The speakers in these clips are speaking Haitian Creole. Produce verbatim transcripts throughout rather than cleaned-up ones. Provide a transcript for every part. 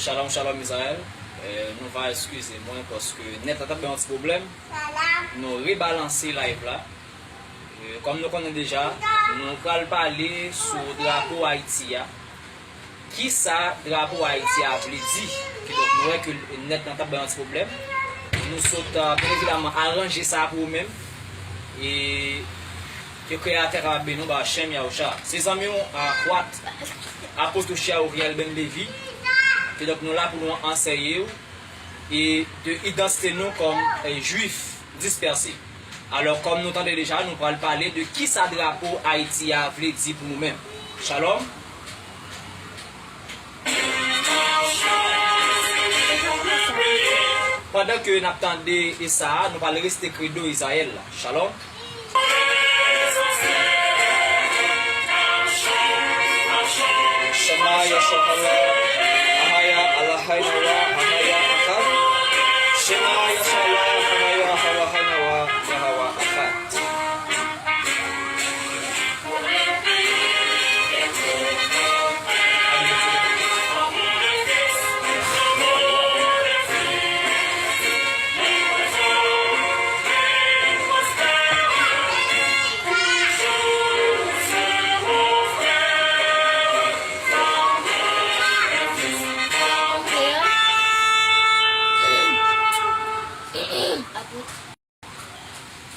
Shalom, shalom, Izrayèl. Eh, nou va eskize mwen paske nèt la t ap bay yon ti pwoblèm. Nou rebalanse live la. Eh, kòm nou konnen deja, nou pral pale sou drapo Ayiti a. Kisa drapo Ayiti a vle di? Kidonk, nou wè ke nèt lan t ap bay yon ti pwoblèm. Nou sot, ah, byen evidaman, aranje sa pou ou menm. E ke Kreyatè kapab beni w, ba Shem Yahusha. Se zanmi w, ah, Kwat, Apot Ushia Uriel Ben Levi. Kidonk, nou la pou nou anseye w e de idantite nou kòm, eh, Jwif dispèse. Alò, kòm nou tande deja, nou pral pale de kisa drapo Ayiti a vle di pou nou menm. Shalom. Pandan ke n ap tande e sa a, nou pral reste kredo Izrayèl la. Shalom. Shema Yahshua Haya, Ahaya Eloheinu Ahaya Echad. Shema Yahshua Haya, Ahaya Eloheinu Ahaya Echad.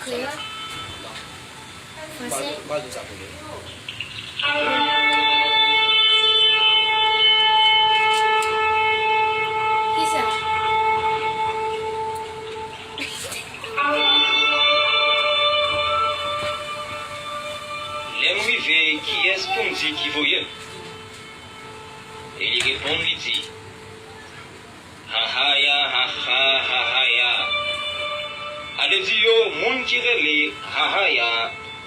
Kreyòl? Fransè? Kisa? Lè m rive, kiyès pou m di ki voye l? E li reponn, li di, Hahaya, haha, hahaya. Ale di yo, moun ki rele Hahaya,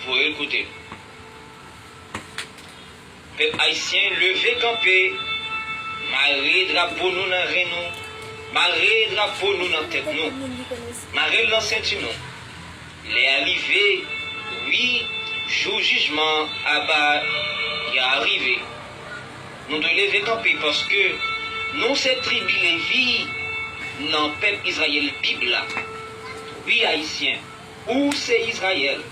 voye l kote l. Pèp ayisyen, leve kanpe, mare drapo nou nan ren nou, mare drapo nou nan tèt nou, mare l nan senti nou. Lè a rive, wi, jou jijman aba a rive. Nou dwe leve kanpe paske nou se tribi Levi nan pèp Izrayèl Bib la. Wi, Ayisyen, ou se Izrayèl.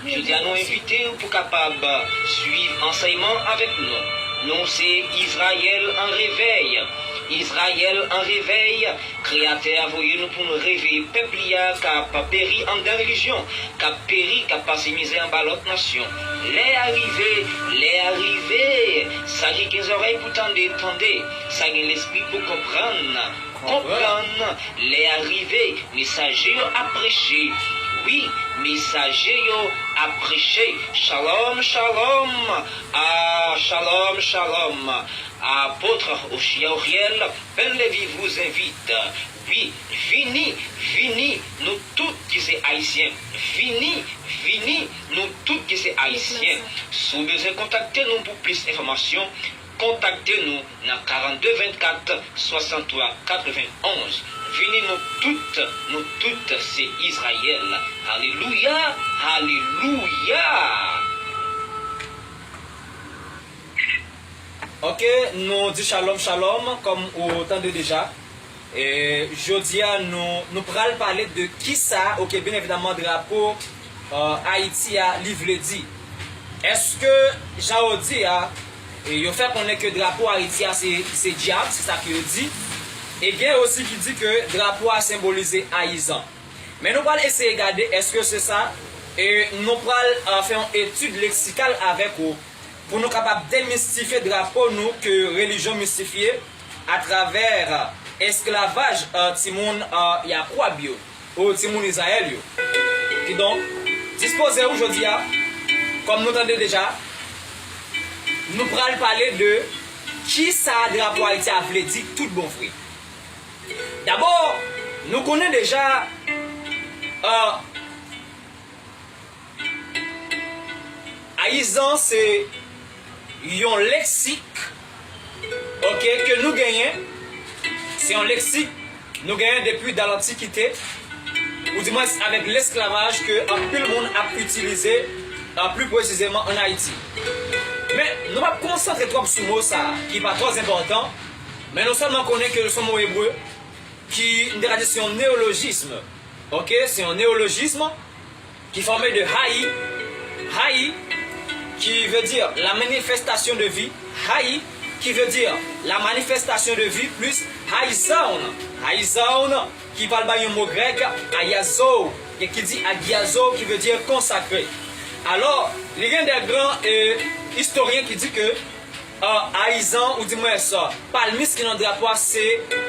Jodi a nou envite w pou kapab swiv ansèyman avèk nou. Nou se Izrayèl an revèy. Izrayèl an revèy. Kreyatè a voye nou pou n reveye pèp li a k ap peri anndan relijyon, k ap peri, k ap pase mizè anba lòt nasyon. Lè a rive, lè a rive! Sa ki gen zòrèy pou tande, tande. Sa gen lespri pou konprann, konprann. Lè a rive, mesaje yo ap preche. Wi, mesaje yo ap preche. Shalom, shalom. Ah, shalom, shalom. Apôtre Ushia Uriel Ben Levi vous invite. Wi, vini, vini, nou tout ki se Ayisyen. Vini, vini, nou tout ki se Ayisyen. Si w bezwen kontakte nou pou plis enfòmasyon, kontakte nou nan karannde vennkat swasanntwa katrevenn-onz. Vini, nou tout, nou tout se Izrayèl. Alelouya, alelouya! Ok, nou di shalom, shalom, kòm ou tande deja. E, jodi a, nou, nou pral pale de kisa, ok, byen evidaman, drapo, euh, Ayiti a, li vle di. Èske, jan yo di a, e yo fè konnen ke drapo Ayiti a, se, se dyab, se sa ke yo di. E gen osi ki di ke drapo a senbolize ayizan. Men nou pral eseye gade èske se sa, e nou pral, euh, fè yon etid leksikal avèk ou pou nou kapab demistifye drapo nou ke relijyon mistifye atravè, euh, esklavaj, euh, timoun, euh, Yakob yo, ou timoun Izrayèl yo. Kidonk, dispoze w jodi a, kòm nou tande deja, nou pral pale de kisa drapo Ayiti a vle di tout bon vre. Dabò, nou konnen deja, euh, ayizan se yon leksik, ok, ke nou genyen, Se yon leksik nou genyen depi dan lantikite, oudimwens avèk lesklavaj ke anpil moun ap itilize, pli presizeman ann Ayiti. Men, nou p ap konsantre twòp sou mo sa a, ki pa twò enpòtan, men nou sèlman konnen ke l se yon mo ebre ki, nou te ka di, se yon neyolojizm. Oke, se yon neyolojizm ki fòme de hayi, hayi, ki vle di la manifestation de vie, hayi, ki vle di la manifestation de vie, plis hayizan, hayizan, ki pral bay yon mo grèk, ayazo, e ki di agiazo, ki vle di konsakre. Alò, li gen de gran, e, istoryen ki di ke, e, ayizan, oudimwens, e, palmis ki nan drapo a, se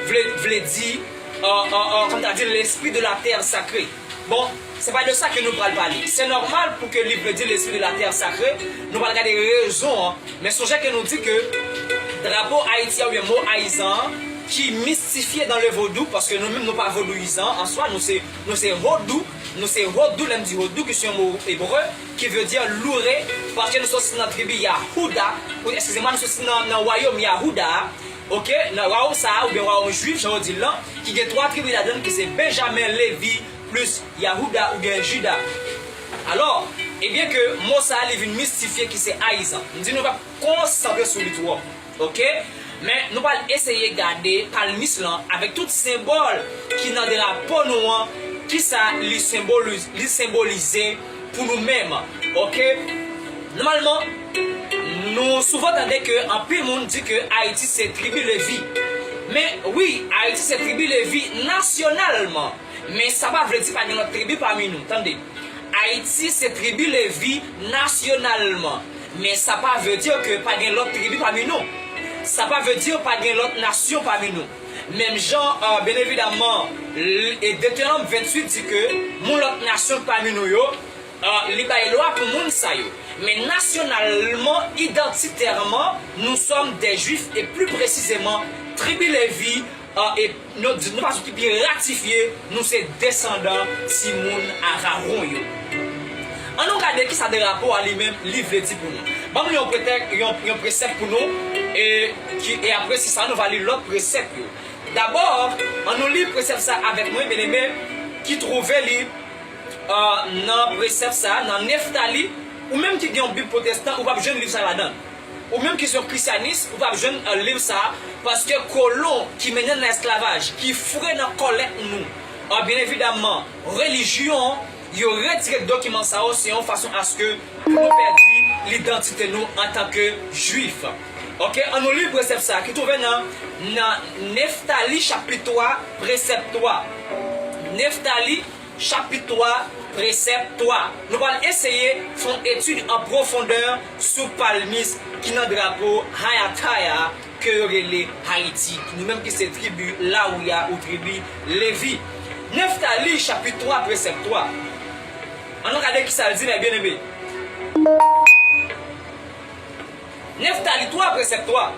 vle, vle di, e, e, e, kòm ta di, l'esprit de la terre sacrée. Bon, se pa de sa ke nou pral pale. Se nòmal pou ke li vle di l'esprit de la terre sacrée, nou pral gade rezon an. Men sonje ke nou di ke drapo Ayiti a oubyen mo ayizan an, ki mistifye dans le vodou, paske nou menm nou pa vodouyizan an swa, nou se, nou se vodou, nou se vodou, lè m di vodou, ki se yon mo ebre, ki vle di louwe, paske nou soti nan tribi Yahouda, ou, eskize mwa, nou soti nan, nan wayòm Yahouda a, oke, nan wayòm sa a, oubyen wayòm jwif, jan yo di l lan, ki gen twa tribi ladan l, ki se Benjamen, Levi, plis Yahouda oubyen Jida. Alò, ebyen ke mo sa a li vin mistifye ki se ayizan. M di nou p ap konsantre sou li twòp, oke? Men nou pral eseye gade palmis lan avèk tout senbòl ki nan drapo nou an, kisa li senbolize, li senbolize pou nou menm, oke? Nòmalman, nou souvan tande ke anpil moun di ke Ayiti se tribi Levi. Men wi, Ayiti se tribi Levi nasyonalman. Men sa pa vle di pa gen lòt tribi pami nou. Tande. Ayiti se tribi Levi nasyonalman. Men sa pa vle di ke pa gen lòt tribi pami nou. Sa pa vle di pa gen lòt nasyon pami nou. Menm jan, e, byen evidaman, l-, e Detewonòm venntuit di ke moun lòt nasyon pami nou yo, e, li bay lwa pou moun sa yo. Men nasyonalman, idantitèman, nous sommes des Juifs, e pli presizeman, tribi Levi, e, e nou, nou pa sot ki pi ratifye, nou se desandan timoun Arawon yo. Ann nou gade kisa drapo a li menm, li vle di pou nou. Ban m li yon pretèk, yon, yon presèp pou nou, e, ki, e apre si sa, nou va li lòt presèp yo. Dabò, ann nou li presèp sa avèk mwen, byeneme, ki twouve li, e, nan presèp sa, nan Neftali, ou menm ki gen yon Bib pwotestan, ou p ap jwenn liv sa ladan l. Ou menm ki se yon krisyanis, ou p ap jwenn, e, liv sa a, paske kolon ki mennen n nan esklavaj, ki foure nan kòlèt nou, e, byen evidaman, relijyon, yo retire dokiman sa yo, se yon fason aske pou nou pèdi lidantite nou antanke Jwif. Oke, ann nou li presèp sa a ki twouve nan, nan Neftali chapit twa, presèp twa. Neftali chapit twa, presèp twa. Nou pral eseye fè yon etid an pwofondè sou palmis ki nan drapo Hayatay a, ke yo rele Ayiti, nou menm ki se tribi Lawi a ou tribi Levi. Neftali, chapit twa, presèp twa. Ann nou gade kisa l di, mè byeneme. Neftali twa, presèp twa.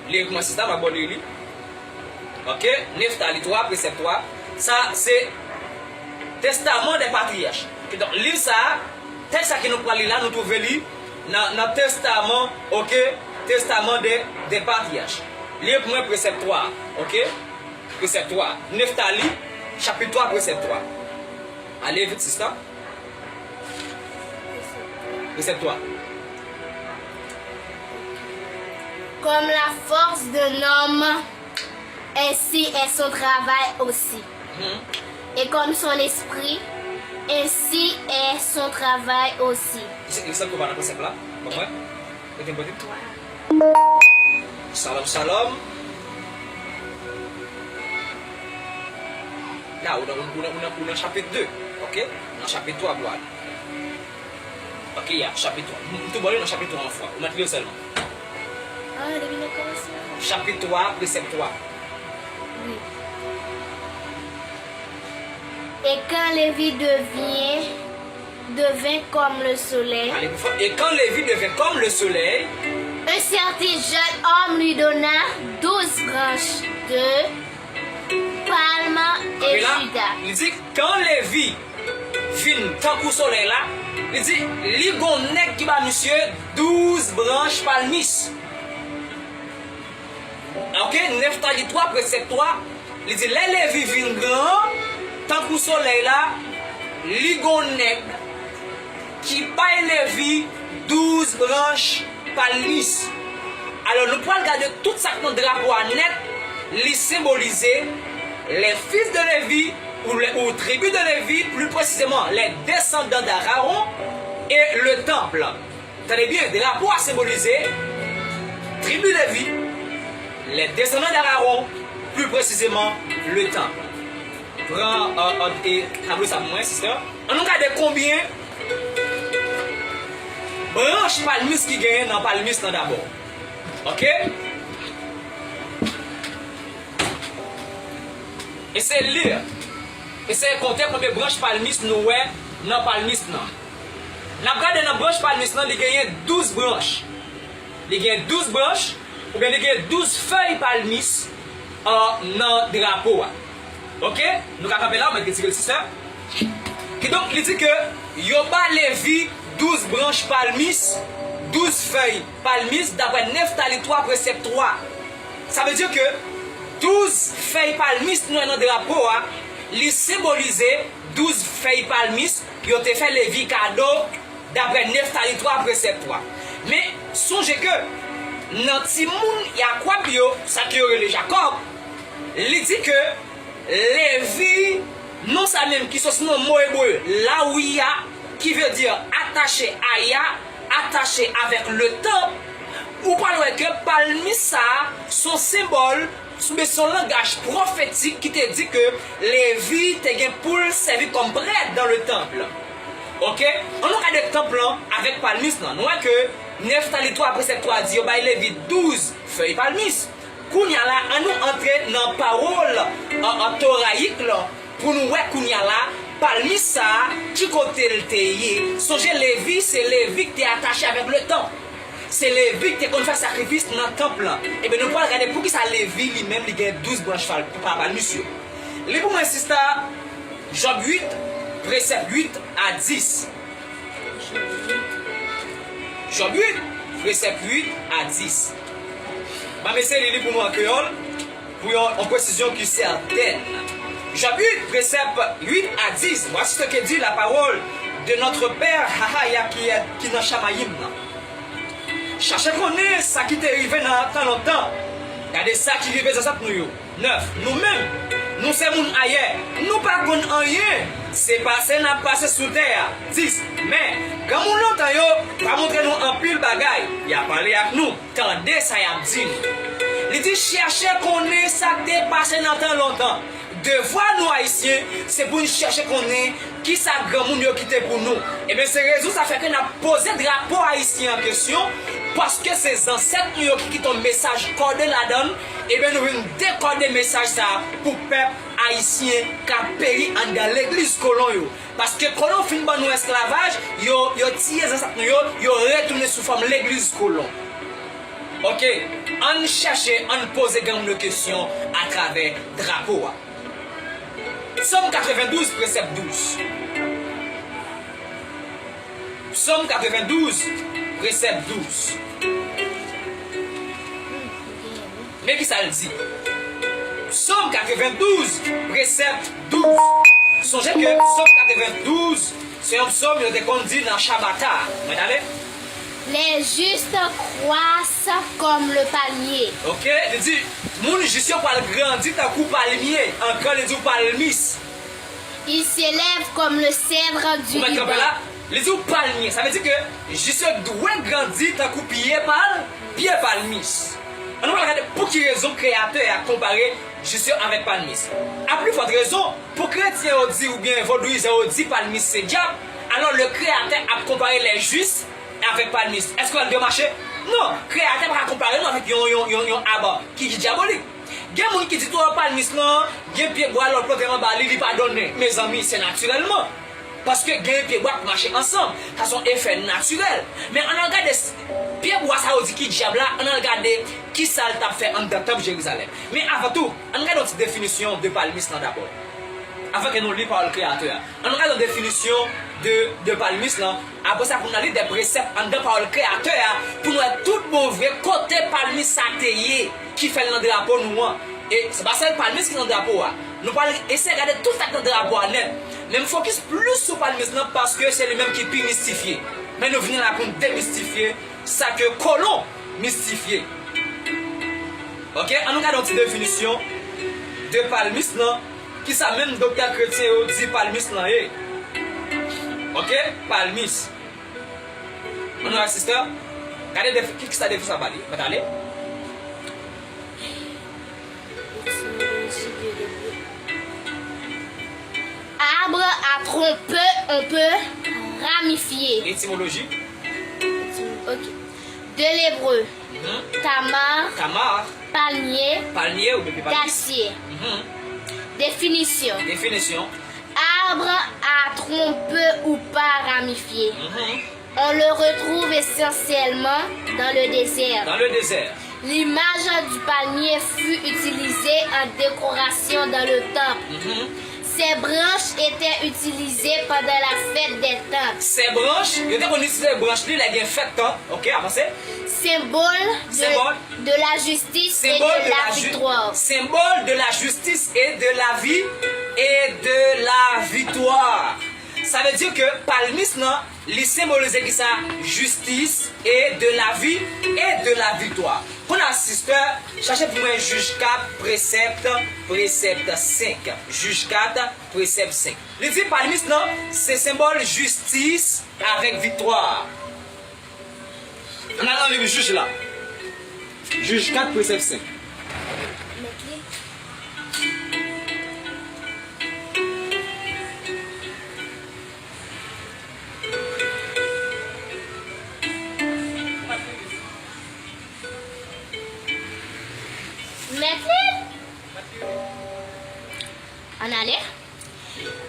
Li kòmanse sa, m ap ba w li li. Oke, Neftali twa, presèp twa. Sa, se Testament des Patriarches. Kidonk, liv sa a, tèks sa ke nou pral li la, nou twouve li nan, nan Testament, oke, Testament des, des Patriarches. Li pou mwen presèp twa, oke? Presèp twa. Neftali, chapit twa, presèp twa. Ale vit, sista. Presèp twa. Comme la force d'un homme, ainsi est son travail aussi. Mhm. Et comme son esprit, ainsi est son travail aussi. Ki se, ki se ki pa nan presèp la? Ban mwen. Mete m pote. Shalom, shalom. La, ou nan, ou nan, ou nan, ou nan chapit de, oke? Nan chapit twa pou ale. Oke, ya, chapit twa. M, m tou ba w li nan chapit twa yon fwa. Ou mèt li w sèlman. Ah, depi nan kòmansman. Chapit twa, presèp twa. Wi. Et quand Lévi devient, devint comme le soleil. Ale pi fò. Et quand Lévi devint comme le soleil. Un certain jeune homme lui donna douze branches de palme et Juda. Li di, kan Levi vin tankou solèy la, li di, li gon nèg ki ba misye douz branch palmis. Ok, Nèftalyi twa, presèp twa, li di, lè Levi vin gran, tankou solèy la, li gon nèg ki bay Levi douz branch palmis. Alò, nou pral gade tout sa k nan drapo a nèt, li senbolize les fils de Lévi, ou, le, ou tribu de Lévi, plus précisément les descendants d'Aaron et le temple. Tande byen, drapo a senbolize tribi Levi, les descendants d'Aaron, plus précisément le temple. Pran, euh, euh, e tablo sa pou mwen, sister. Ann nou gade konbyen branch palmis ki genyen nan palmis lan dabò. Ok? Eseye li. Eseye konte konbyen branch palmis nou wè nan palmis lan. N ap gade nan branch palmis lan, li genyen douz branch. Li genyen douz branch, oubyen li genyen douz fèy palmis, euh, nan drapo a. Ok? Nou ka kanpe la, ou mèt retire l, sister. Kidonk, li di ke yo ba Levi douz branch palmis, douz fèy palmis, daprè Nèftalyi twa, presèp twa. Sa vle di ke douz fèy palmis nou wè nan drapo a, li senbolize douz fèy palmis yo te fè Levi kado, daprè Nèftalyi twa, presèp twa. Men, sonje ke nan timoun Yakob yo, sa ke yo rele Jakòb, li di ke Levi, non sa menm ki soti nan mo ebre, lawiya, ki vle di atache a ya, atache avèk le tan, ou pral wè ke palmis sa a, se yon senbòl, oubyen se yon langaj pwofetik ki te di ke Levi te gen pou l sèvi kòm prèt dans le temple. Ok? Ann nou gade tanp lan avèk palmis lan. Nou wè ke Nèftalyi twa, presèp twa di yo bay Levi douz fèy palmis. Kounye a la, ann nou antre nan pawòl, euh, euh, torayik lan pou nou wè kounye a la, palmis sa a, ki kote l te ye. Sonje Levi, se Levi ki te atache avèk le tanp. Se Levi ki te konn fè sakrifis nan tanp lan. Ebyen, nou pral gade poukisa Levi li menm li gen douz branch fal-, pa-, palmis yo. Li pou mwen, sista, Jòb uit, presèp uit a dis. Jòb uit, presèp uit a dis. Ban m eseye li li pou nou an kreyòl, pou yon, yon presizyon ki sètèn. Jòb uit, presèp uit a dis. Voici ce que dit la parole de notre père, Hahaya, qui est, qui nan Chamayim nan. Chache konnen sa ki te rive nan tan lontan. Gade sa ki rive zansèt nou yo. Nèf. Nou menm, nou se moun ayè. Nou pa konn anyen. Se pase n ap pase sou tè a. Dis. Men, granmoun lontan yo va montre nou anpil bagay. Y a pale ak nou. Tande sa y ap di nou. Li di, chèche konnen sa k te pase nan tan lontan. Devwa nou Ayisyen, se pou n chèche konnen kisa granmoun yo kite pou nou. Ebyen, se rezon sa fè ke n ap poze drapo ayisyen an kesyon, paske se zansèt nou yo ki kite yon mesaj kòde ladan l, ebyen, nou vin dekòde mesaj sa a pou pèp ayisyen k ap peri anndan legliz kolon yo. Paske kolon fin ban nou esklavaj, yo, yo tiye zansèt nou yo, yo retounen sou fòm legliz kolon. Ok, ann chèche, ann poze granmoun yo kesyon atravè drapo a. Sòm katrevendouz, presèp douz. Sòm katrevendouz, presèp douz. Men kisa l di. Sòm katrevendouz, presèp douz. Sonje ke Sòm katrevendouz, se yon sòm yo te konn di nan Chabata. Mwen ale. Les justes croissent comme le palmier. Ok, li di, moun jis yo pral grandi tankou palmye. Ankò, li di w palmis. Ils s'élèvent comme le cèdre du Liban. Ou mèt kanpe la. Li di w palmye. Sa vle di ke jis yo dwe grandi tankou pye pal, pye palmis. Ann nou pral gade pou ki rezon Kreyatè a konpare jis yo avèk palmis. A pli fòt rezon, pou kretyen yo di oubyen vodouyizan yo di palmis se dyab, alò le Kreyatè ap konpare les justes avèk palmis. Èske yo dwe mache? Non, Kreyatè pa ka konpare nou avèk yon, yon, yon, yon ab ki, ki dyabolik. Gen moun ki di tou, palmis lan, gen pyebwa lè w plante anba li, li pa donnen. Mezanmi, se natirèlman. Paske gen pyebwa k mache ansanm. Sa se yon efè natirèl. Men ann al gade s-, pyebwa sa yo di ki dyab la, ann al gade kisa l t ap fè anndan tanp Jerizalèm. Men avan tou, ann gade yon ti definisyon de palmis lan dabò. Avan ke nou li pawòl Kreyatè a, ann gade yon definisyon de, de palmis lan. Apre sa, pou n al li de presèp anndan pawòl Kreyatè a, pou n wè tout bon vre kote palmis sa te ye. ki fè l nan drapo nou an. E se pa sèl palmis ki nan drapo a. Nou pral eseye gade tout sa k nan drapo a nèt. Men m fokis plis sou palmis lan paske se li menm ki pi mistifye. Men nou vini la pou n demistifye sa ke kolon mistifye. Ok, ann nou gade yon ti definisyon de palmis lan, kisa menm doktè kretyen yo di palmis lan ye. Ok, palmis. Ann nou asiste. Gade defi, ki, kisa defi sa ba li. Mèt ale. Étymologie de l'hébreu. Arbre à tronc peu, on peut ramifier. Étymologie. Ok. De l'hébreu. Mhm. Tamar. Tamar. Palmier. Palmier ou byen palmis. Dattier. Mhm. Définition. Définition. Arbre à tronc peu ou pas ramifié. Mhm. On le retrouve essentiellement dans le désert. Dans le désert. L'image du palmier fut utilisée en décoration dans le temple. Mhm. Ses branches étaient utilisées pendant la fête des tentes. Ses branches, yo te konn itilize branch li lè gen fèt tan. Ok, avanse. Symbole de, symbole de la justice et de la victoire. Symbole de la justice et de la vie et de la victoire. Sa vle di ke palmis lan, li senbolize kisa? Jistis, e de la vi, e de la viktwa. Kounye a, sistè, chache pou mwen Jij kat, presèp, presèp senk. Jij kat, presèp senk. Li di palmis lan se senbòl jistis avèk viktwa. Ann al nan liv Jij la. Jij kat, presèp senk. Mèt li. Ann ale.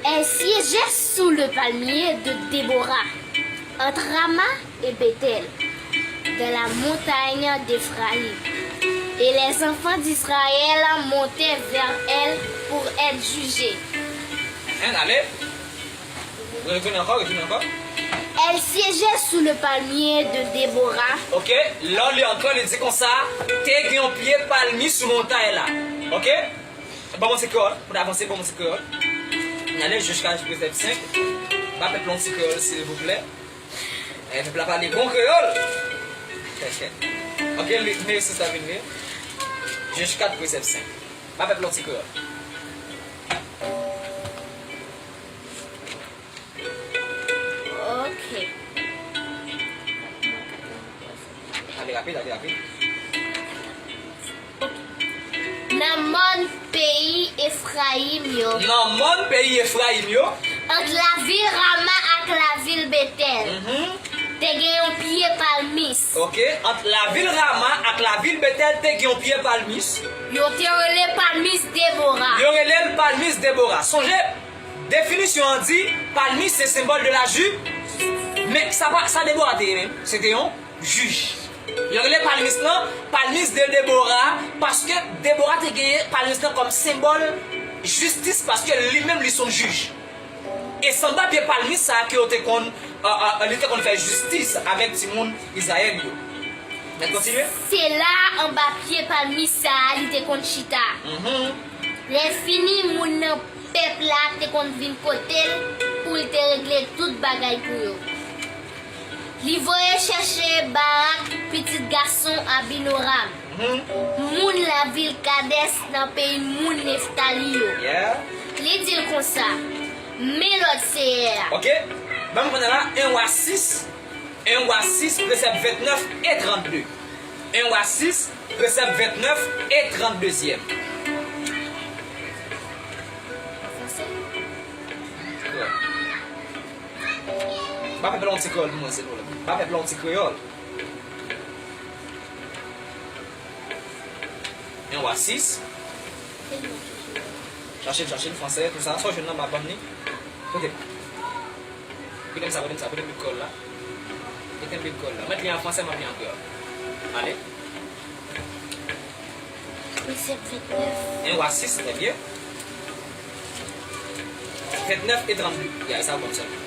Elle siégeait sous le palmier de Déborah, entre Rama et Béthel, dans la montagne d'Éphraïm. Et les enfants d'Israël montaient vers elle pour être jugés. Ann ale. Retounen ankò, retounen ankò. Elle siégeait sous le palmier de Déborah. Ok, lè w li ankò, li di konsa, te gen yon pye palmi sou montay la. Ok? Ban m yon ti kreyòl, pou n avanse, ban m yon ti kreyòl. Ann ale, Jij kat, presèp senk. Ba pèp la yon ti kreyòl, silvouplè. Eh, pèp la pale bon kreyòl. Ok, li, men se sa vin li. Jij kat, presèp senk. Ba pèp la yon ti kreyòl. Ok. Ale rapid, ale rapid. Ok. Nan mòn peyi Efrayim yo. Nan mòn peyi Efrayim yo. Ant lavil Rama ak lavil Betèl. Mhm. Te gen yon pye palmis. Ok. Ant lavil Rama ak lavil Betèl te gen yon pye palmis. Yo te rele palmis Debora. Yo rele l palmis Debora. Sonje, definisyon an di, palmis se senbòl de la ji-, men sa pa, sa Debora te ye menm? Se te yon jij. Yo rele palmis lan palmis de Debora, paske Debora te genyen palmis lan kòm senbòl jistis, paske li menm li se yon jij. E se anba pye palmis sa a ke yo te konn, euh, euh, li te konn fè jistis avèk timoun Izrayèl yo. Mèt kontinye? Se la, anba pye palmis sa a, li te konn chita. Mhm. Lè fini, moun nan pèp la te konn vin kote l pou l te regle tout bagay pou yo. Li voye chèche Barak, pitit gason Abinoram, mhm, moun lavil Kadès nan peyi moun Neftali yo. Yeah. Li di l konsa, men lòd Seyè a. Ok. Ban m konnen la, en Wa sis, en Wa sis, presèp ventnèf e trannde. En Wa sis, presèp ventnèf e tranndezyèm. Ba pèp la yon ti kreyòl pou mwen, silvouplè. Ba pèp la yon ti kreyòl. En Wa sis. Chache l, chache l, fransè, tou sa. Sa w jwenn nan, m a ban m li. Kote m? Kote m sa, kote m sa, kote m li kreyòl la? Kote m li kreyòl la? Mèt li an fransè, m ap li an kreyòl. Ale. Presèp ventnèf. En Wa sis, trè byen. Ventnèf e trannde. Ya, e sa w konn sèlman.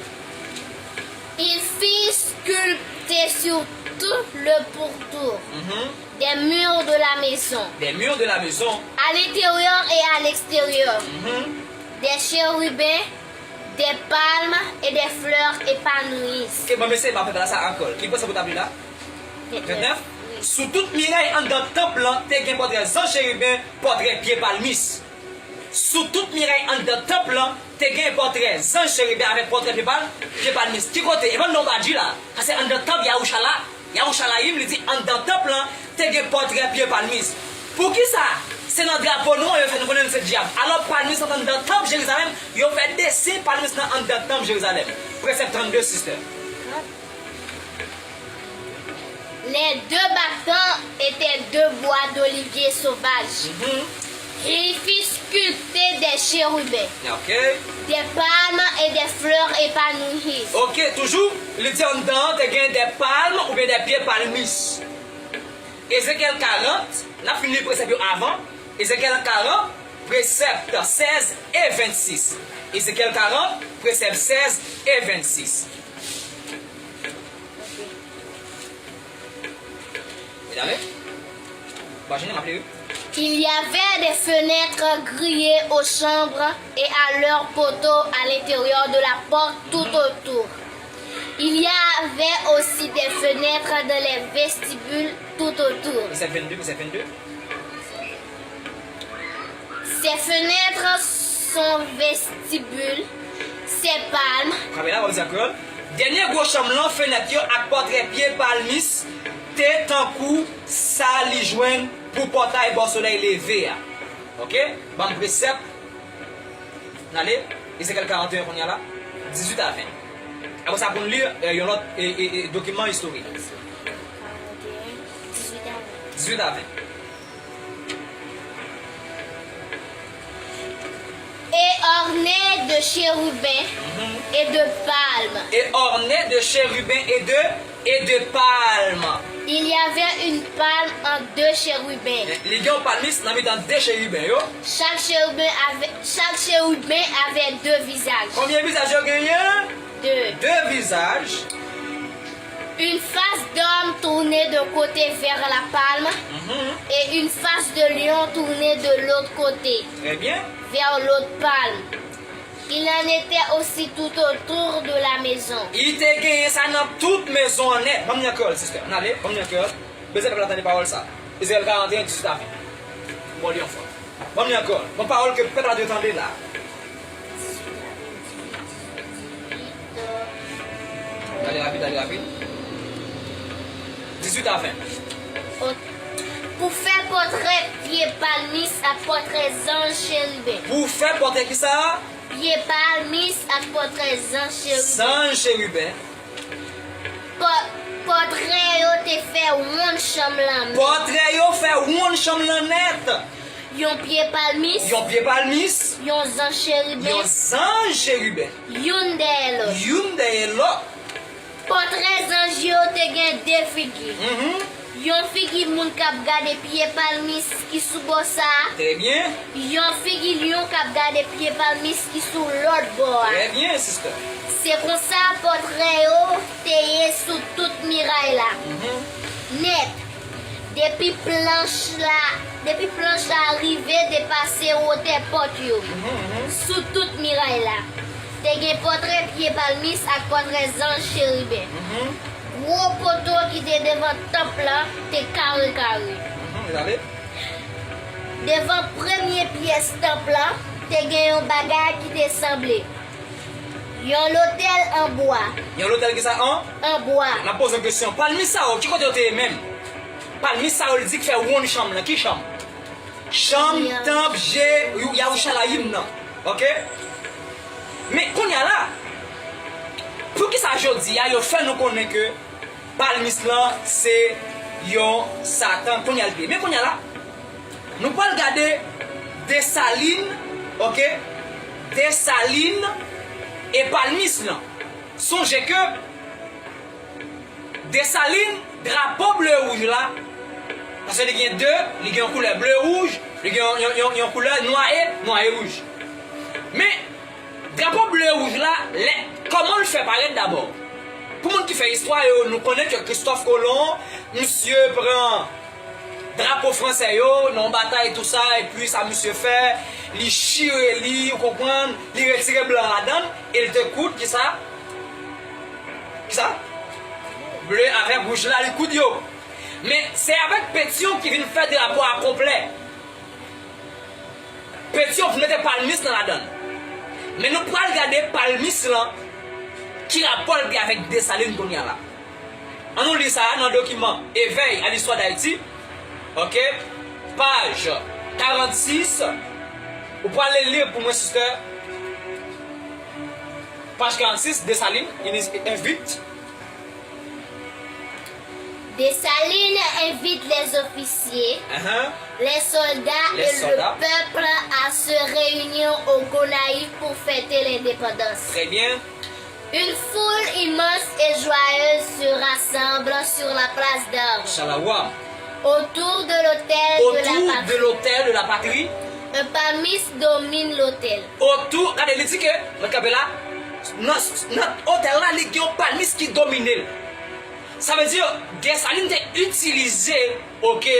Il fit sculpter Dressé sur tout le pourtour Mhm. des murs de la maison, Des murs de la maison. à l'intérieur et à l'extérieur, Mhm. des chérubins, des palmes et des fleurs épanouies. Ke bon, mesye, m ap fè sa ankò. Ki pwosè pou tabli la? Vennèf. Vennèf. Wi. Sou tout miray anndan tanp lan, te gen pòtrè zanj cheriben, pòtrè pye palmis. Sou tout miray anndan tanp lan, te gen pòtrè zanj cheriben avèk pòtrè pye pal-, pye palmis. Ki kote? E pa anndan yon badji la. Sa se anndan tanp Yahushua la. Yahushua la, li di anndan tanp lan, te gen pòtrè pye palmis. Poukisa? Se nan drapo nou an yo fè nou konnen nou se dyab. Alò, palmis lan anndan tanp Jerizalèm, yo fè desen palmis lan anndan tanp Jerizalèm. Presèp trannde, sister. Les deux battants étaient deux bois d'olivier sauvage. Mhm. Il fit sculpter des chérubins, Ok. des palmes et des fleurs épanouies. Ok, toujou, li di anndan an te gen de palm oubyen de pye palmis. Ezekyèl karant, n ap fin li presèp yo avan. Ezekyèl karant, presèp sèz e vennsis. Ezekyèl karant, presèp sèz e vennsis. Medam, pa jennen, m ap li, wi. Il y avait des fenêtres grillées aux chambres et à leurs poteaux à l'intérieur de la porte tout autour. Il y avait aussi des fenêtres dans les vestibules tout autour. Presèp vennde, presèp vennde. Ces fenêtres sont vestibules, ces palmes. Kanpe la, w ap di an kreyòl. Dènye gwo chanm lan, fenèt yo ak pòtrè pye palmis te tankou sa li jwenn pou pòtay bò solèy leve a. Ok? Ban m presèp. N ale, Ezekyèl karant e en kounye a la, dizuit a ven. Apre sa, pou n li, eh, yon lòt, eh, eh, eh, dokiman istorik. Dizuit a ven. Dizuit a ven. Et ornés de chérubins Mhm. et de palmes. Et ornés de chérubins et de, et de palmes. Il y avait une palme en deux chérubins. Li gen yon palmis nan mitan de cheriben yo. Chaque chérubin avait, chaque chérubin avait deux visages. Konbyen vizaj yo genyen? Deux. De vizaj. Une face d'homme tournée d'un côté vers la palme Mhm. et une face de lion tournée de l'autre côté Trè byen. vers l'autre palme. Il en était aussi tout autour de la maison. Li te genyen sa nan tout mezon an nèt. Ban m li an kreyòl, sister. Ann ale, ban m li an kreyòl. Bezwen pèp la tande pawòl sa. Ezekyèl karant e en, dizuit a ven. Bon, li anfòm. Ban m li ankò. Bon, pawòl ke pèp la dwe tande la. Ale rapid, ale rapid. Dizuit a ven. Ok. Pou fè pòtrè pye palmis ak pòtrè zanj cheriben. Pou fè pòtrè kisa? Pye palmis ak pòtrè zanj cheriben. Zanj cheriben. Pò-, pòtrè yo te fè wonn chanm lan nèt. Pòtrè yo fè wonn chanm lan nèt. Yon pye palmis. Yon pye palmis. Yon zanj cheriben. Yon zanj cheriben. Youn dèyè lòt. Youn dèyè lòt. Pòtrè zanj yo te gen de figi. Mhm. Yon figi moun k ap gade pye palmis ki sou bò sa a. Trè byen. Yon figi lyon k ap gade pye palmis ki sou lòt bò a. Trè byen, sister. Se konsa pòtrè yo te ye sou tout miray la. Mhm. Nèt. Depi planch la, depi planch la rive depase wotè pòt yo, Mhm, mhm. sou tout miray la, te gen pòtrè pye palmis ak pòtrè zanj cheriben. Mhm. Gwo poto ki te devan tanp lan te kare kare. Mhm, ale. Devan premye pyès tanp lan, te gen yon bagay ki te sanble yon lotèl an bwa. Yon lotèl ki sa an? An bwa. N ap poze yon kesyon. Palmis sa yo, ki kote yo te ye menm? Palmis sa yo, li di k fè wonn chanm lan. Ki chanm? Chanm, Chanm. tanp, je, Yahushalayim nan. Ok? Men kounye a la, poukisa jodi a yo fè nou konnen ke palmis lan se yon Satan? Kounye a l te ye. Men kounye a la, nou pral gade Desalin, ok? Desalin e palmis lan. Sonje ke Desalin, drapo ble wouj la, paske li gen de, li gen yon koulè ble wouj, li gen yon, yon, yon, yon koulè nwa e, nwa e wouj. Men, drapo ble wouj la, lè, kòman l fè parèt dabò? Pou moun ki fè istwa yo, nou konnen ke Kristòf Kolon, misye pran drapo fransè yo nan yon batay, tou sa, epi sa misye fè, li chire li, ou konprann, li retire blan ladan l, e li te koud, kisa? Kisa? Ble avèk wouj la, li koud yo. Men, se avèk Petyon ki vin fè drapo a konplè. Petyon vin mete palmis lan ladan l. Men nou pral gade palmis lan, ki rapò l gen avèk Desalin kounye a la. Ann nou li sa a nan dokiman Éveil à l'histoire d'Haïti, ok, paj karannsis. Ou pral li l pou mwen, sister. Paj karannsis, Desalin, il invite. Dessalines invite les officiers, uh-huh, les soldats, les soldats et le peuple à se réunir au Gonaïves pour fêter l'indépendance. Très bien. Une foule immense et joyeuse se rassemble sur la place d'armes. Chalawa. Autour de l'autel de la patrie. Autour de l'autel de la patrie. Un palmiste domine l'autel. Otou, gade, li di ke, mwen kanpe la, nan, nan otèl la, li gen yon palmis ki domine l. Sa vle di, Desalin te itilize, oke,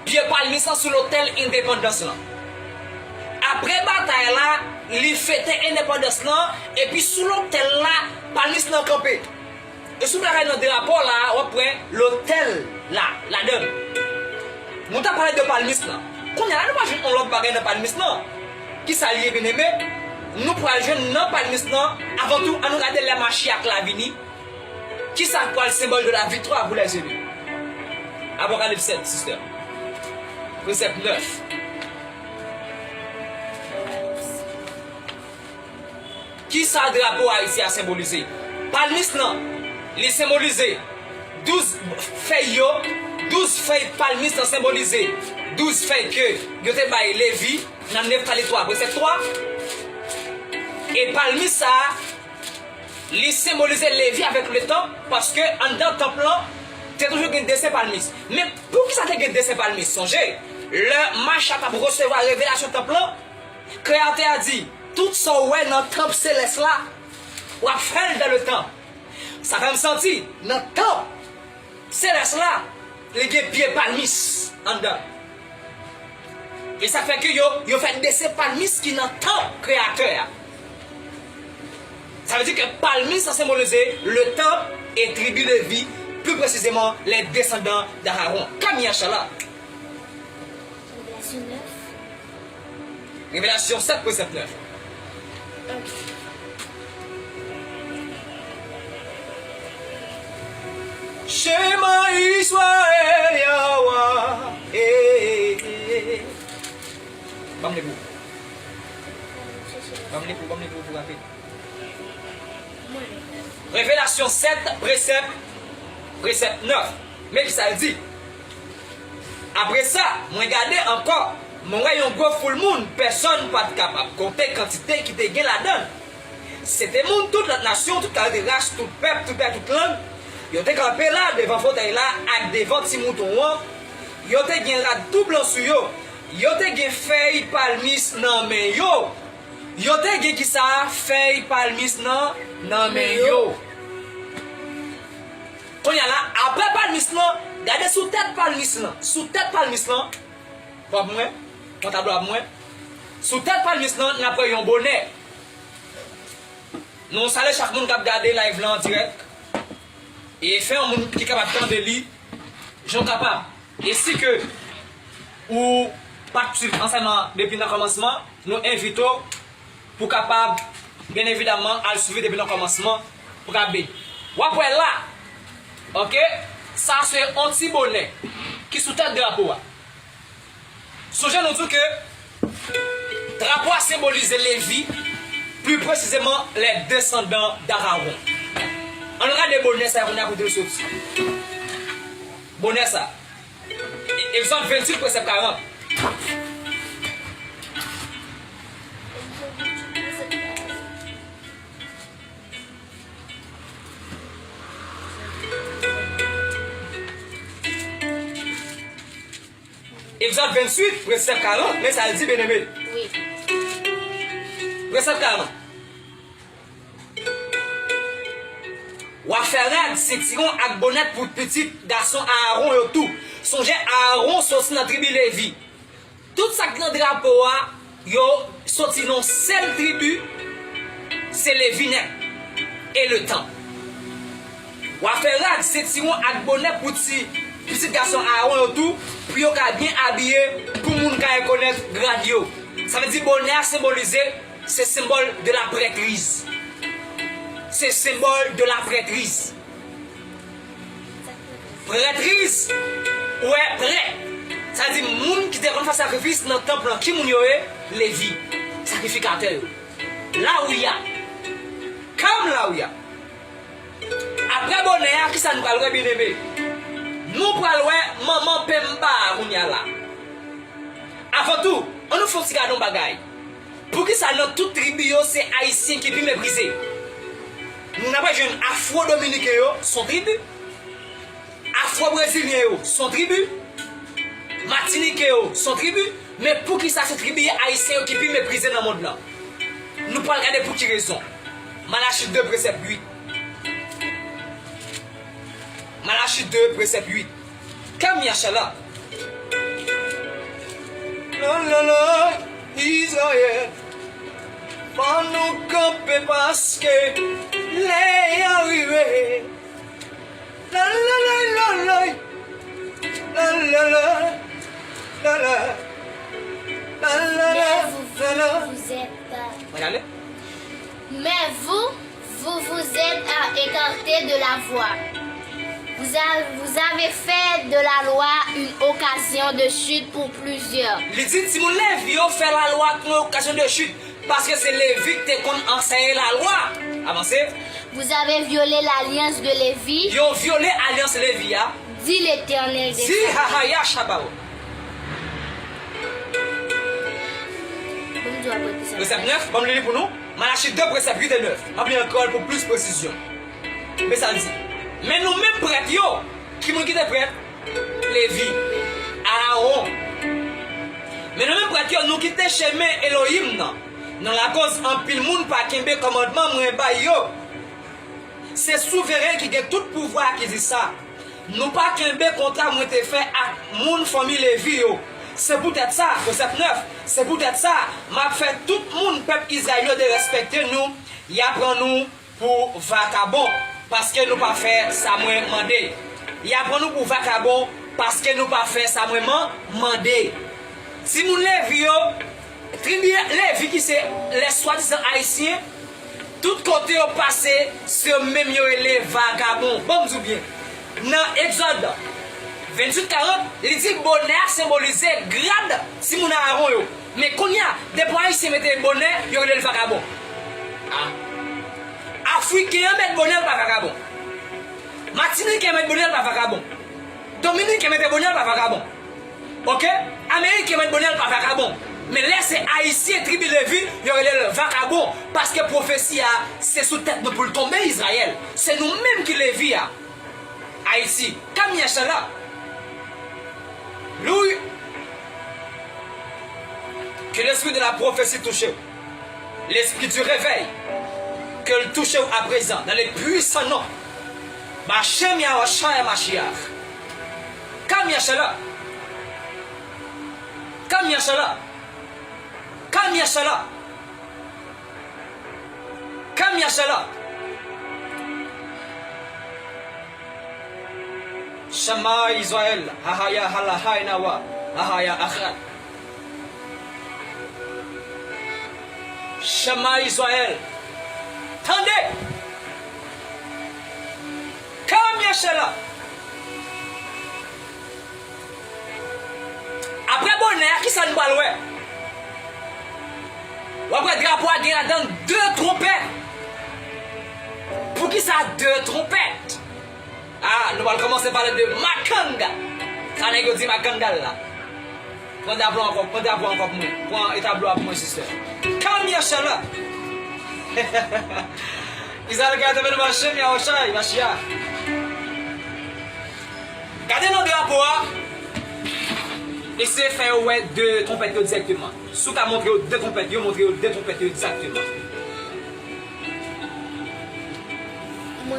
pye palmis lan sou lotèl endepandans lan. Apre batay la, li fete endepandans lan, epi sou lotèl la, palmis lan kanpe. E si w ta gade nan drapo la, w ap wè lotèl la, ladan l. Nou ta pale de palmis lan. Kounye a la, nou pral jwenn yon lòt bagay nan palmis lan. Kisa l ye, byeneme? Nou pral jwenn nan palmis lan. Avan tou, ann nou gade lè Machiyak la vini. Kisa k pral symbole de la victoire pour les élus? Apokalips sèt, sister. Presèp nèf. Kisa drapo Ayiti a senbolize? Palmis lan, li senbolize douz fèy yo, douz fèy palmis lan senbolize douz fèy ke yo te bay Levi nan Neftali twa, presèp twa. E palmis sa a, li senbolize Levi avèk letan, paske anndan tanp lan, te toujou gen desen palmis. Men poukisa te gen desen palmis? Sonje, lè Machiyak ap resevwa revelasyon tanp lan, Kreyatè a di, tout sa w wè nan tanp selès la, w ap fè l dan le tanp. Sa fè m santi, nan tanp selès la, li gen pye palmis anndan. E sa fè ke yo, yo fè desen palmis ki nan tanp Kreyatè a. Sa vle di ke palmis sa senbolize le tanp e tribi Levi, pli presizeman, les descendants d'Aaron. Kami achala. Revelasyon sèt, presèp nèf. Shema Israel Yahweh. Eh, eh, eh. Ban m li pou. Ban m li pou, ban m li pou, pou rapid. Revelasyon sèt, presèp, presèp nèf. Men kisa l di. Apre sa, mwen gade ankò, mwen wè yon gwo foul moun, pèsonn pa t kapab konte kantite ki te gen ladan l. Se te moun tout lòt nasyon, tout kalite ras, tout pèp, tout tè, tout lang. Yo te kanpe la devan fotèy la ak devan Ti Mouton an. Yo te gen rad tou blan sou yo. Yo te gen fèy palmis nan men yo. Yo te gen kisa? Fèy palmis nan, nan men yo. Kounye a la, apre palmis lan, gade sou tèt palmis lan, sou tèt palmis lan, w ap wè, pran tablo a pou mwen. Sou tèt palmis lan, n ap wè yon bonè. Nou salye chak moun k ap gade live lan an dirèk. E fè yon moun ki kapab tande li, jan w kapab. E si ke ou pa t swiv ansèyman depi nan kòmansman, nou envite w pou kapab, byen evidaman, al swiv li depi nan kòmansman pou kapab beni. W ap wè la, oke, sa se yon ti bonè ki sou tèt drapo a. Sonje nou di w ke drapo a senbolize Levi, pli presizeman, les descendants d'Aaron. Ann gade bonè sa a kounye a kote l soti. Bonè sa. Egzòd venntuit, presèp karant. Egzòd venntuit, presèp karant, men sa l di, byeneme. Wi. Presèp karant. W a fè rad, sentiwon ak bonèt pou pitit gason Aawon yo tou. Sonje, Aawon soti nan tribi Levi. Tout sa k nan drapo a, yo soti nan yon sèl tribi, se Levi nèt, e le tanp. W a fè rad, sentiwon ak bonèt pou ti pitit gason Aawon yo tou, pou yo ka byen abiye, pou moun ka rekonèt grad yo. Sa vle di bonè a senbolize, se senbòl de la prêtrise. Se senbòl de la prêtrise. Prêtrise, ou wè, prèt. Sa di moun ki te konn fè sakrifis nan tanp lan. Ki moun yo ye? Levi, sakrifikatè yo. Lawouya. Kam lawouya. Apre bonè a, kisa nou pral wè, byeneme? Nou pral wè manman penmba a kounye a la. Avan tou, ann nou fè yon ti gade yon bagay. Poukisa nan tout tribi yo, se Ayisyen ki pi meprize? Nou n ap jwenn Afwo-Dominiken yo, se yon tribi. Afwo-Brezilyen yo, se yon tribi. Matinike yo, se yon tribi. Men poukisa se tribi Ayisyen yo ki pi meprize nan mond lan? Nou pral gade pou ki rezon. Malachi de, presèp uit. Malachi de, presèp uit. Kamyashala. La, la, la, Izrayèl, fò nou kanpe paske lè a rive. La, la, la, la, la. La, la, la, la, la. La, la, la, la, la. Mais vous, vous êtes, euh, Mwen ale? Mais vous, vous vous êtes, euh, écartés de la voie. Vous a-, vous avez fait de la loi une occasion de chute pour plusieurs. Li di timoun Levi yo fè lalwa kòm yon okazyon de chit, paske se Levi ki te konn anseye lalwa. Avanse. Vous avez violé l'alliance de Lévi, Yo vyole alyans Levi a. Dit l'Éternel des armées. Di Hahaya Shabawo. Bon, m di w apre ki sa. Presèp nèf, ban m li li pou nou. Malachi de, presèp uit e nèf. M ap li ankò l pou plis presizyon. Men sa l di. Men nou menm prèt yo, ki moun ki te prèt? Levi. Aawon. Men nou menm prèt yo, nou kite chemen Elohim nan. Nan lakoz anpil moun pa kenbe kòmandman mwen bay yo. Se Souveren ki gen tout pouvwa a ki di sa. Nou pa kenbe kontra mwen te fè ak moun fanmi Levi yo. Se poutèt sa, presèp nèf, se poutèt sa, m ap fè tout moun pèp Izrayèl yo derespekte nou, y a pran nou pou vakabon, paske nou pa fè sa mwen mande. Y a pran nou pou vakabon, paske nou pa fè sa mwen man-, mande. Timoun Levi yo, tribi Levi ki se lè swadizan Ayisyen, tout kote yo pase, se yo menm yo rele vagabon. Ban m di w byen, nan Egzòd venntuit karant, li di bonè a senbolize grad timoun Aawon yo. Men kounye a, depi Ayisyen mete bonè, yo rele l vagabon. Ah. Afriken an met bonè, l pa vagabon. Matiniken an met bonè, l pa vagabon. Dominiken mete bonè, l pa vagabon. Oke? Ameriken mete bonè, l pa vagabon. Men lè se Ayisyen, tribi Levi, yo rele l vagabon. Paske pwofesi a, se sou tèt nou pou l tonbe, Izrayèl. Se nou menm ki Levi a. Ayiti. Kamyashala. Louis. Que l'esprit de la prophétie touche w. L'esprit du réveil. Que l touche w à présent dans le puissant nom. Bashem Yahushua Mashiach. Kamyashala. Kamyashala. Kamyashala. Kamyashala. Shama Israël, Hahaya Halahai Nawa, Hahaya Achad. Shama Israël, tande! Kamyashala. Apre bonè a, kisa nou pral wè? W ap wè drapo a gen ladan de twonpèt. Poukisa de twonpèt? Ah, nou pral kòmanse pale de makanga. Sa nèg yo di makanga la. Pran drapo ankò, pran drapo ankò pou mwen. Pran e tablo a pou mwen, sistè. Kamyashala. Izrayèl ka te vin mache, mi a ochay, mache a. Gade nan drapo a. Eseye fè yo wè de twonpèt yo dirèkteman. Si w ka montre yo de twonpèt yo, montre yo de twonpèt yo egzakteman.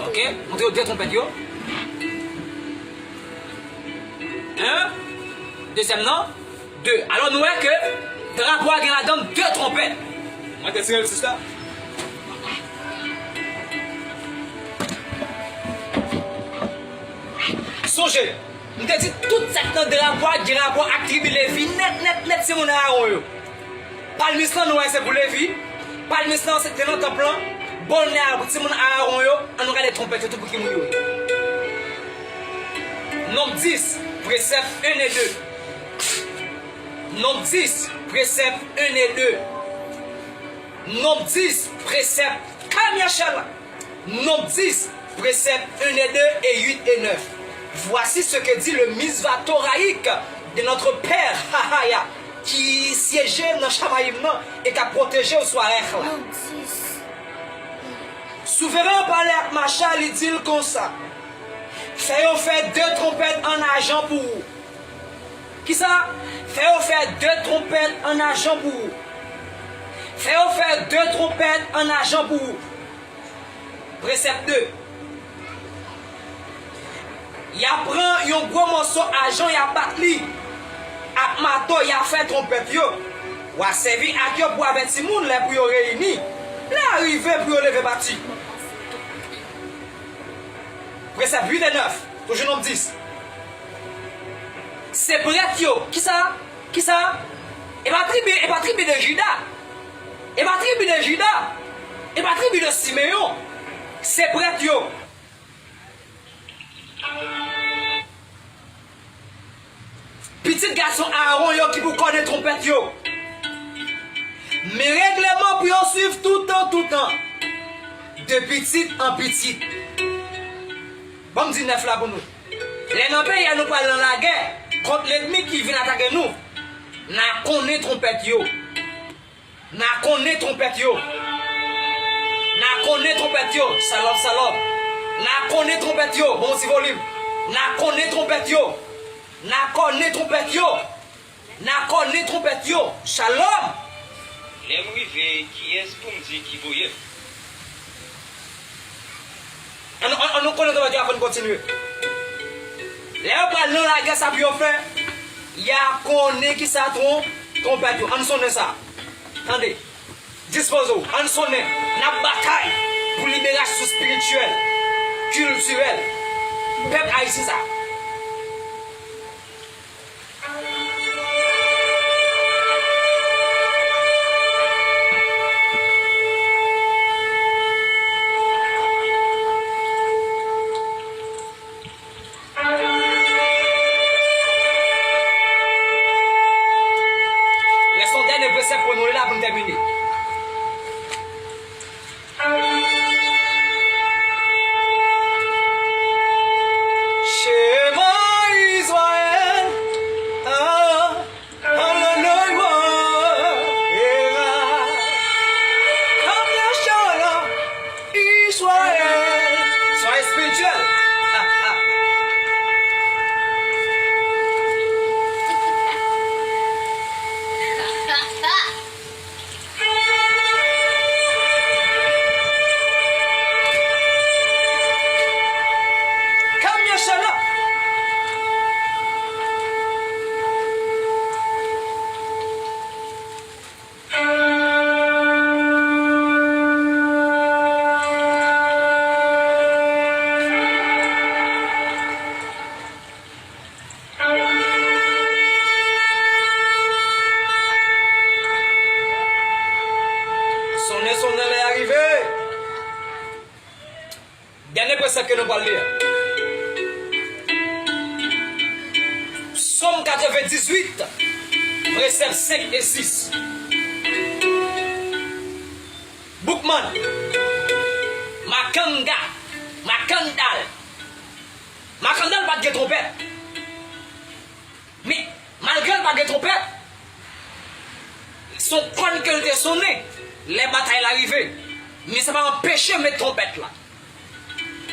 Ok, montre yo de twonpèt yo. Yon. Dezyèm nan, de. Alò, nou wè ke drapo a gen ladan de twonpèt. Mwen te tire l sou sa. Sonje, m te di tout sa k nan drapo a gen rapò ak tribi Levi nèt, nèt, nèt, se moun Aawon yo. Palmis lan, nou wè se pou Levi. Palmis lan, se te nan tanp lan. Bonè a pou timoun Aawon yo. Ann nou gade twonpèt yo tou pou ki moun yo ye. Nonb dis, presèp en e de. Nonb dis, presèp en e de. Nonb dis, presèp, Kamyashala. Nonb dis, presèp en e de e uit e nèf. Voici ce que dit le Mitzvah torahique de notre Père Hahaya, ki syeje nan Shamayim nan e k ap pwoteje w swarèh la. Souveren an pale ak Macha, li di l konsa, fè yo fè de twonpèt an ajan pou ou. Kisa? Fè yo fè de twonpèt an ajan pou ou. Fè yo fè de twonpèt an ajan pou ou. Presèp de. Y a pran yon gwo mòso ajan, y a bat li ak mato, y a fè twonpèt yo. W a sèvi ak yo pou avèti moun lè pou yo reyini, lè a rive pou yo leve pati. Presèp uit e nèf, toujou Nonb dis. Se prèt yo, kisa? Kisa? E pa tribi, e pa tribi de Jida. E pa tribi de Jida. E pa tribi de Simeyon. Se prèt yo. Pitit gason Aawon yo ki pou kòne twonpèt yo. Men regleman pou yo swiv toutan, toutan. De pitit an pitit. Ban m di nèf la pou nou. Lè nan peyi a nou pral nan lagè kont lènmi ki vin atake nou, n a kòne twonpèt yo. N a kòne twonpèt yo. N a kòne twonpèt yo. Salòp, salòp. N a kòne twonpèt yo. Bon, ti volim. N a kòne twonpèt yo. N a kòne twonpèt yo. N a kòne twonpèt yo. Shalom. Lè m rive, kiyès pou m di ki voye m? An, an, an nou konnen twonpèt yo avan n kontinye. Lè yo pral nan lagè, sa pou yo fè? Y a konnen ki sa twon, twonpèt yo. Ann sonnen sa. Tande. Dispoze w. Ann sonnen. N ap batay pou liberasyon espirityèl, kiltirèl pèp ayisyen sa. Rès yon dènye presèp pou nou, e la pou n tèmine. Shema Israël, ah, Adonai Wa, Era, Kamyashala, Israël. Soyez spirituel. Kamyashala. Sonnen, sonnen, lè a rive. Dènye presèp ke nou pral li a. Sòm katrevendizuit, presèp senk e sis. Boukman, makanda, makandal. Makandal pa t gen twonpèt. Men, malgre l pa gen twonpèt, se yon kòn ke l te sonnen lè batay la rive. Men sa pa anpeche met twonpèt la.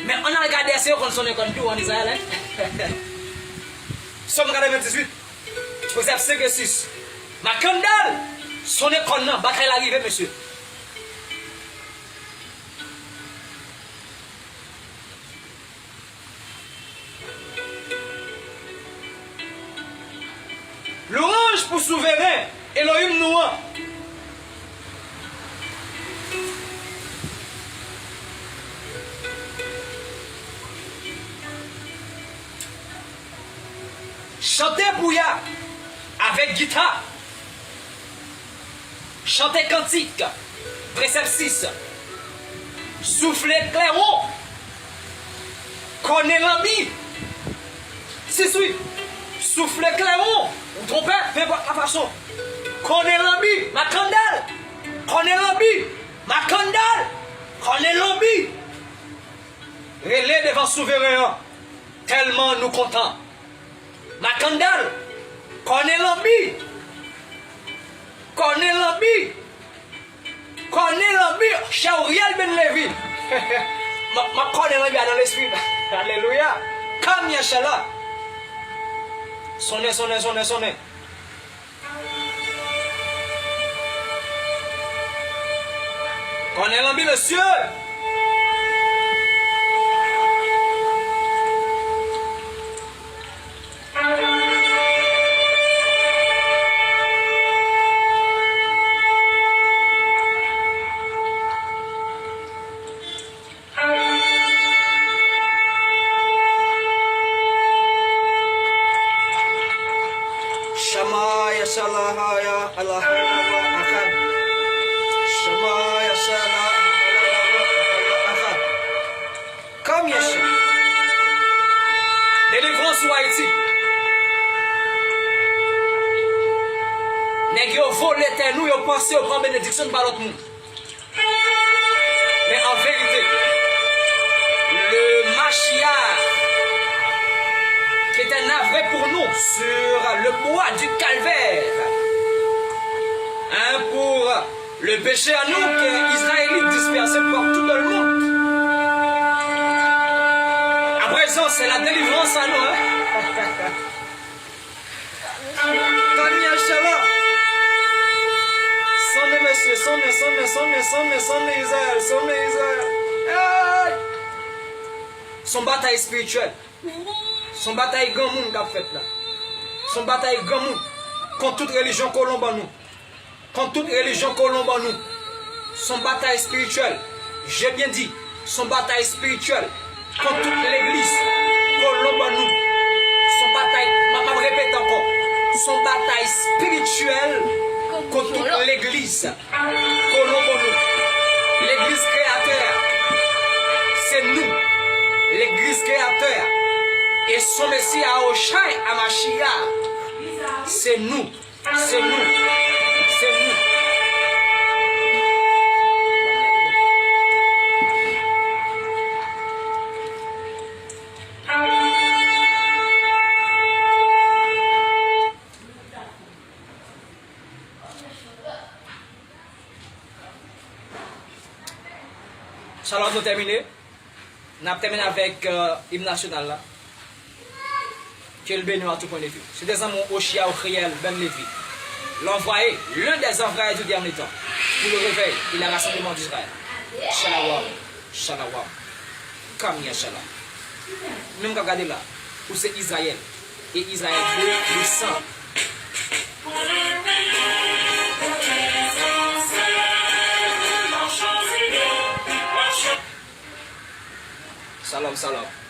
Men ann al gade èske yo konn sonnen kòn tou an Izrayèl, en? Sòm katrevendizuit, presèp senk e sis. Makandal, sonnen kòn nan, batay la rive, mesye. Chante pou ya avèk gita. Chante kantik. Presèp sis. Soufle klèwon. Kòne lanbi. Sis wi. Soufle klèwon ou twonpèt, nenpòt la fason. Kòne lanbi, makandal. Kòne lanbi, makandal. Kòne lanbi. Rele devan Souveren an, tèlman nou kontan. Makandal, kòne lanbi. Kòne lanbi. Kòne lanbi, Cheryl Benlevy. M ap, m ap kòne lanbi a nan lespri. Alelouya. Kamyashala. Sonnen, sonnen, sonnen, sonnen. Kòne lanbi, mesye. Shamaya shalahaya alahaya akad. Shamaya shalahaya alahaya akad. Kamyasha. Delivrans ou Ayiti. Nèg yo vole tè nou, yo panse yo pran benediksyon pa lòt moun. Mais en vérité, le Mashiach qui était navré pour nous sur le bois du calvaire, hein, pour le péché à nous, que Israélites dispersés partout dans le monde. À présent, c'est la délivrance à nous, hein. Kamyashala. Sonnen, mesye, sonnen, sonnen, sonnen, sonnen, sonnen Izrayèl, sonnen Izrayèl. Hey! Se yon batay espirityèl. Se yon batay granmoun k ap fèt la. Se yon batay granmoun kont tout relijyon kolon ban nou. Kont tout relijyon kolon ban nou. Se yon batay espirityèl. Je bien di, se yon batay espirityèl kont tout legliz kolon ban nou. Se yon batay, m ap, m ap repete ankò. Se yon batay espirityèl kont tout legliz kolon ban nou. Legliz Kreyatè a, se nou. Legliz Kreyatè a. E se yon Mesi a Oshay Amashia, se nou. Se nou. Se nou. Shalom, nou tèmine. N ap tèmine avèk, euh, im nasyonal la. Que le Bénir à tout point de vue. C'était mon Oshia Okhriel Ben Lévy. L'envoyé, l'un des envoyés du dernier temps, pour le réveil et le rassemblement d'Israël. Shalawam, shalawam. Kamya shala. Menm k ap gade la, ou se Izrayèl. E Izrayèl dwe desann. Shalom, shalom.